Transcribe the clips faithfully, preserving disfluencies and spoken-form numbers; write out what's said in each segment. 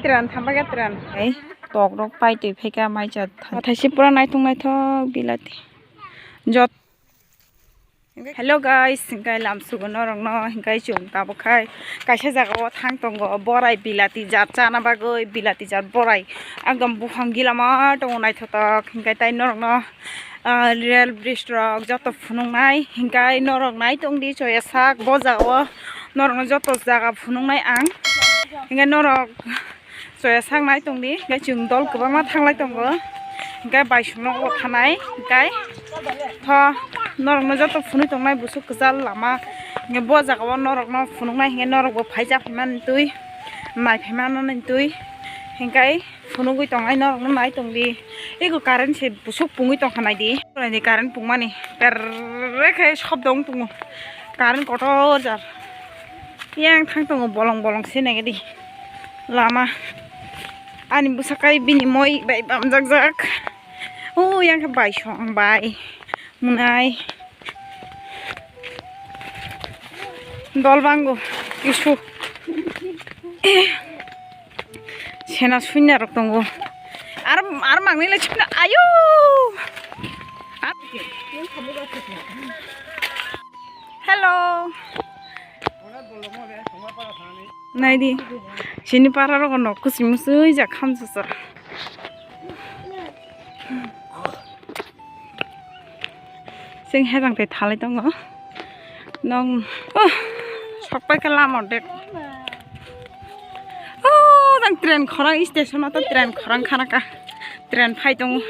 Tren thamba ga tren. Ei, tok rok pai twi phaika mai cha tha-, thaisi pura naitung naithok bilati. Jot. Hello guys, hingkai lam sugo norokno, hingkai chwng tabuk khai kaisa jaga o thang tongo, borai bilati jat chana bagwi, bilati jat borai ekdom buphang gila ma tongo naithotok, hingkai tai norokno ah, rail bridge rok joto phunuknai, hingkai norok nai tongdi choya sak bo jaga o norokno joto jaga phunuknai ang, hingkai norok choya sak nai tongdi, hingkai chwng dol kwbangma thanglai tongo, hingkai baisongno o thanai, hingkai tho norokno joto phunui tongnai busuk kwchal lama, hingkai bo jaga o norokno phunuknai, hingkai norokbo phaijak phaimani twi nai phaimani twi, hingkai. Phunugwi tongnai norokno nai tongdi. Ego current se busuk pungwi tongkha naidi. Naidi current pungmani. Perre khe shobdo wng tongo. Current kotor jar. Yang thang tongo bolong bolong se nai di. Lama. Ani bwsakai bini moi bai bamjak jak. O yang khe bai song bai. Mwnai. Dol bango kisu. Sena sunya rok tongo. Ar, ar mangni le chipna ayo. Ar- Hello. Naidi. Sini para rok no kusi musui jak hamsa sa. Chwng hejang tei thalai tongo. Nong, oh, sokpai khe lama dek. Oh, jang train khorang station o to train khorang khana ka. Train phai tongo.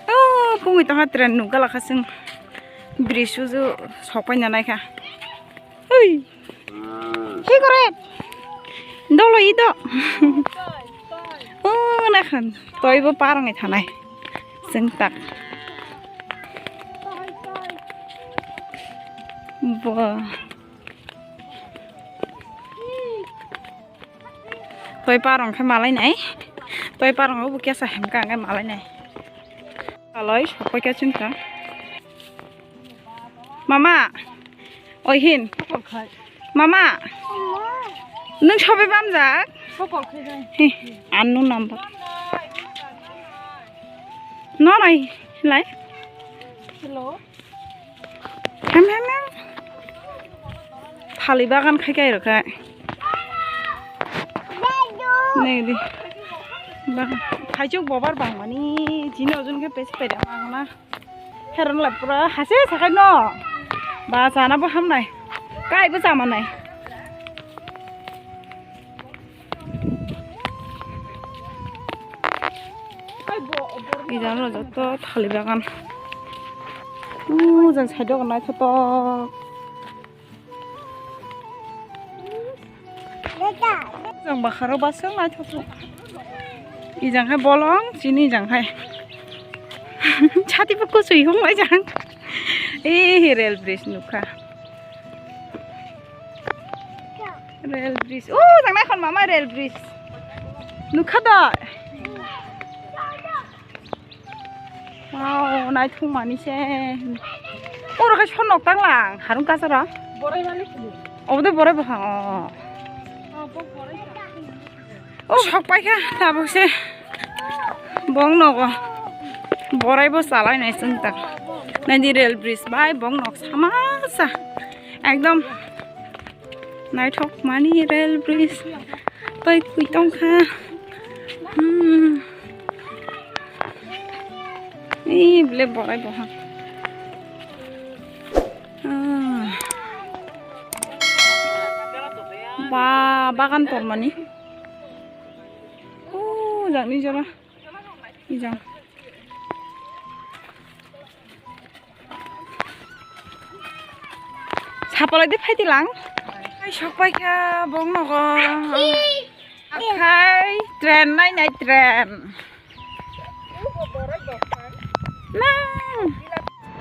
Oh, pungwi tongkha train nukgalakha chwng. Bridge uju sokpai nanai kha. Ui. Hi kore? Dolo ido. Oh, nakhan. Toibo parangwi thanai. Chwng tak. Bo. Toi parong khe malai nai. Toi parong bo kesa hem ka ngai malai nai. Aloi sokoi ka chwng ka. Mama. Oi hin. Mama. Nung sobe bamjak. Hi, anu number. No nai lai. Hello. Hem, hem, hem. Thali bagan khai kai rok khai. Nai di. Bagan. Thaichuk bobar bang mani, jini ojon khe pesi pai da mang na. Heron la pura hase sakai no. Ba chana bo ham nai. Kai bo chama nai. Ijang rok joto thali bagan. Ujang side o naithotok. Ujang bakharo baswk naithotok. Ijang hai bolong chini ijang hai. Chati bo kuchui hung lai jang. Eh, rail bridge nukha. Rail bridge. Oh, jang nakhon mama rail bridge. Nukha da. Wow, naithok mani se. Oro khe sonok tanglang, harung kasaro. Borai malik ni. Obo de borai bwkhang o. Oh, bo borai. O sok paikha tabuk se. Bong nogo. Borai bo chalai nai chwng tak. Nai di rail bridge bai bong nok sama sa. Ekdom naithok mani rail bridge. Tei kui tong kha. Hmm. Ih, bele borai bo ha. Ah. Ba, bagan tor mani. Oh, jang ni jora. Ijang. Sapalai de phai tilang. Ai, sok pai kha bong nogo. Akhai train nai nai train. Nang.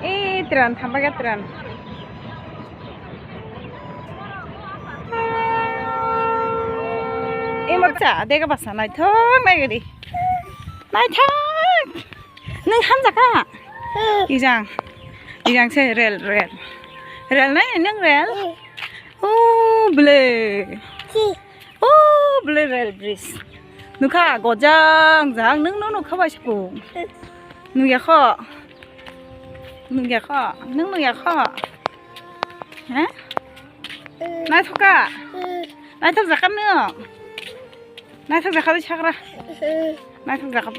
Eh, train thamba ga train. Eh, mokcha, dega basa naithok nai gari. Naithok. Nung hamjaka? Ijang. Ijang se rel, rel. Rel nai nung rel? O bwle. O bwle rel bridge. Nukha gojang jang nung nung nukha bai sukung. Nung ya kho. Nung ya kho. Nung nung ya kho. He? Naithoka? Naithok jakam nung? Naithok jakam sagra? Naithok jakam.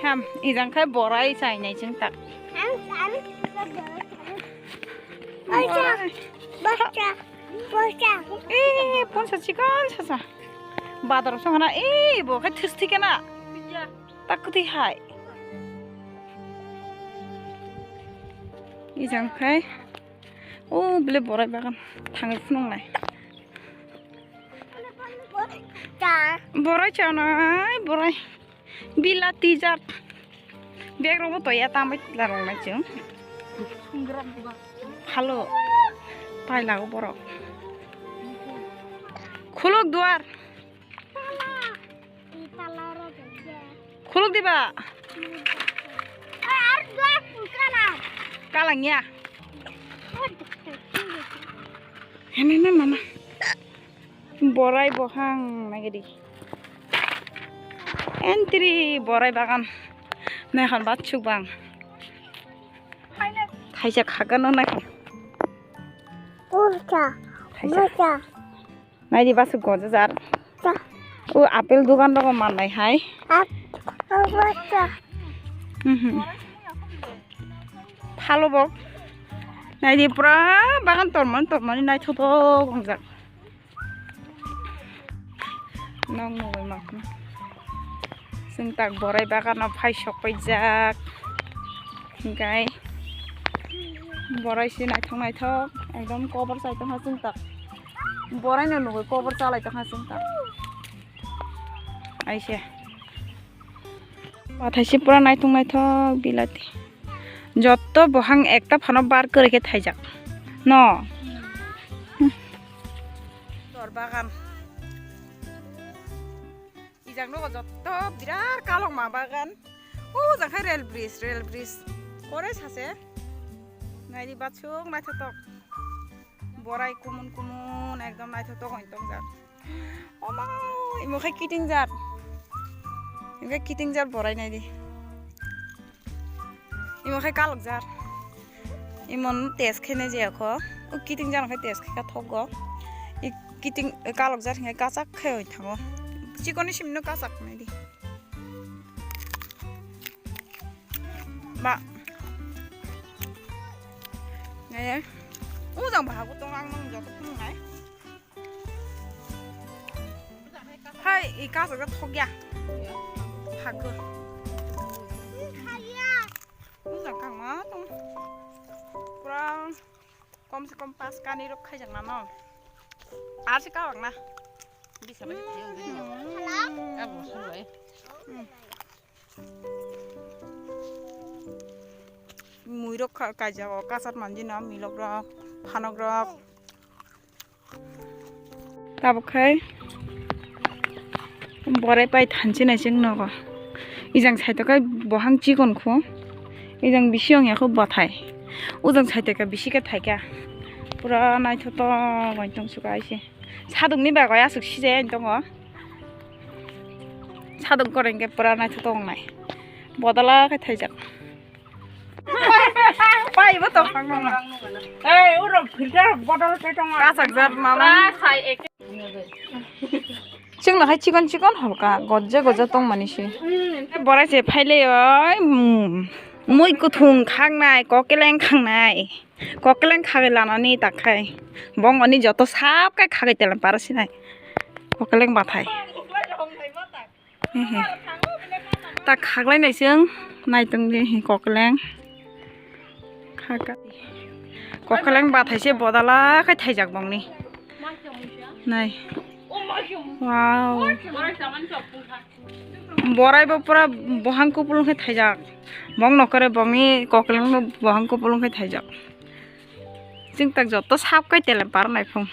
Ham, ijang khai borai chainai chwng tak. Eh, ponsa chikon sasa. Badar songana, eh, bo khai thus thikena. Tak kwtwi hai. Ijang khai. O bwle borai bagan thangwi phunuknai. Borai chanai borai. Bilati jat. Bag rokbo toya tambai larok nai chwng. Phalo. Pailago borok. Khuluk duar. Khuluk diba? Kalang ya. Hene na mama. Borai bohang nagedi. Entry borai bagan. Nai hon bat chuk bang. Thaisa khagano nai hon. Thaisa. Naidi basu goja jar. O apple dogan rogo mannai hai. Mhm. Phalo bo. Naidi pura bagan tormani tormani naithotok wngjak. Nok nugwi mangkha. Chwng tak borai bagano phai sok paijak. Hinkhe borai se naithok naithok ekdom kobor chai tongkha chwng tak. Borai no nugwi kobor chalai tongkha chwng tak. Aise. Bathai se pura naithok naithok bilati. Jotto bohang ekta phano bar kwrwi khe thaijak. No. Dor bagan. Ijak nogo jotto birat kalokma bagan. O jang khe rail bridge, rail bridge. Kore sase. Naidi batsuk naithotok. Borai kumun kumun ekdom naithotok oi tongjak. Oma, imo khe kiting jar. Imo khe kiting jar borai naidi. Imo khe kalok jar. Imon test khe nai jaya kho. O kiting jar khe test khe ka thogo. I kiting kalok jar khe kachak khe oi thango. Chikoni simno kachak naidi. Ba. Nai. O jang bahago tong ang nang joto phunung nai. Hai, i kasa ga thok ya. Phagor. Mujang kang ma tong. Pura kom se kom pas kani rok khai jang na no. Ar se kawang na. Bisa ba. Abo sung bai. Mui rok kha-, kaijago, kasat manjina milok rok, phanok rok. Tabuk khai borai pai thanchi nai chwng nogo. Ijang saito khai bohang chikon kho. Ijang bisi ong ya kho bathai. Ujang saito khe bisi khe thaikha. Pura naithotok bai tong suka aise. Sadungni bagwi aswk sijai ani tongo. Sadung koreng khe pura naithotok wngnai. Bodala khe thaijak. Pai bo tong phang nang. Ei, uro filter bottle khe tongo. Kasak jar mama. Chwng no hai chikon chikon holka, gojja gojja tong mani se. Borai se phaile oi, mm, mui kuthung khangnai, kokeleng khangnai. Kokeleng khagwi lanani tak khai. Bong oni joto sap khai khagwi telam para sinai. Kokeleng bathai. Hehe. Tak khaglai nai chwng nai tong di hi kokeleng. Khaka. Kokeleng bathai se bodala khai thaijak bongni. Nai. Wow. Borai bo pura bohang kupulung khe thaijak. Bong nokore bongni kokeleng bo bohang kupulung khe thaijak. Chwng tak joto sap kai telem par nai phung.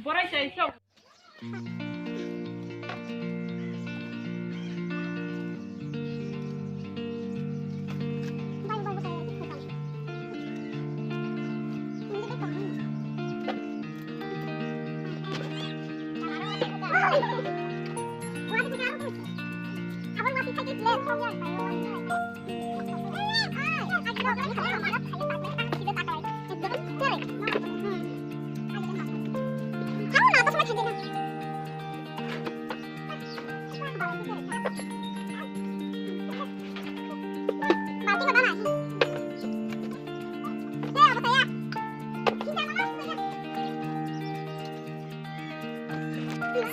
Borai chai sok.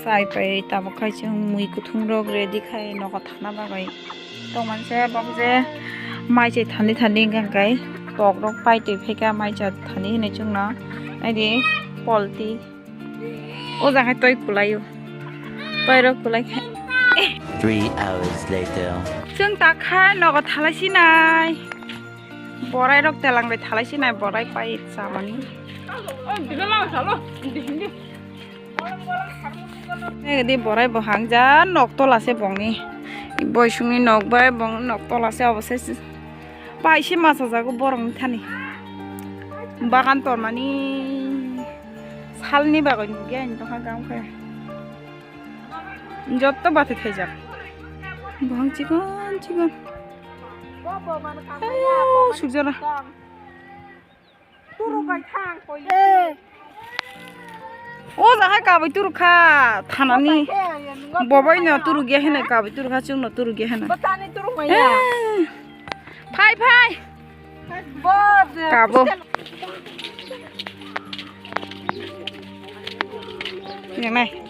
Chai pai tabuk khai chwng mui kuthum rok ready khai nogo thana bagwi. Tongmani se bok je mai chai thani thani hwnkha khe tok rok pai twi phaikha mai cha thani hinwi chwngno naidi polti. O jaga twi kwlaio. Twi rok kwlai khe. Three hours later. Chwng tak kha nogo thalai sinai. Borai rok telang bai thalai sinai borai pai chamani. Oi, dilo lang salo. Di, di. Egi di borai bo hangja nok tola se bongni. Boisongni nok bai bong nok tola se obo se. Paise masajago borokni thani. Bagan tormani salni bagwi nukya ani tongkha gam khe. Jotto bati thaijak. Bohang chikon chikon. Ayw, sujana. Turu bai thang koi. O jahai kabai turu kha thanani. Bobai no turu gya hene kabai turu kha chwng no turu gya hene. Batani turu maya. Phai phai. Bo je. Kabo. Yang nai.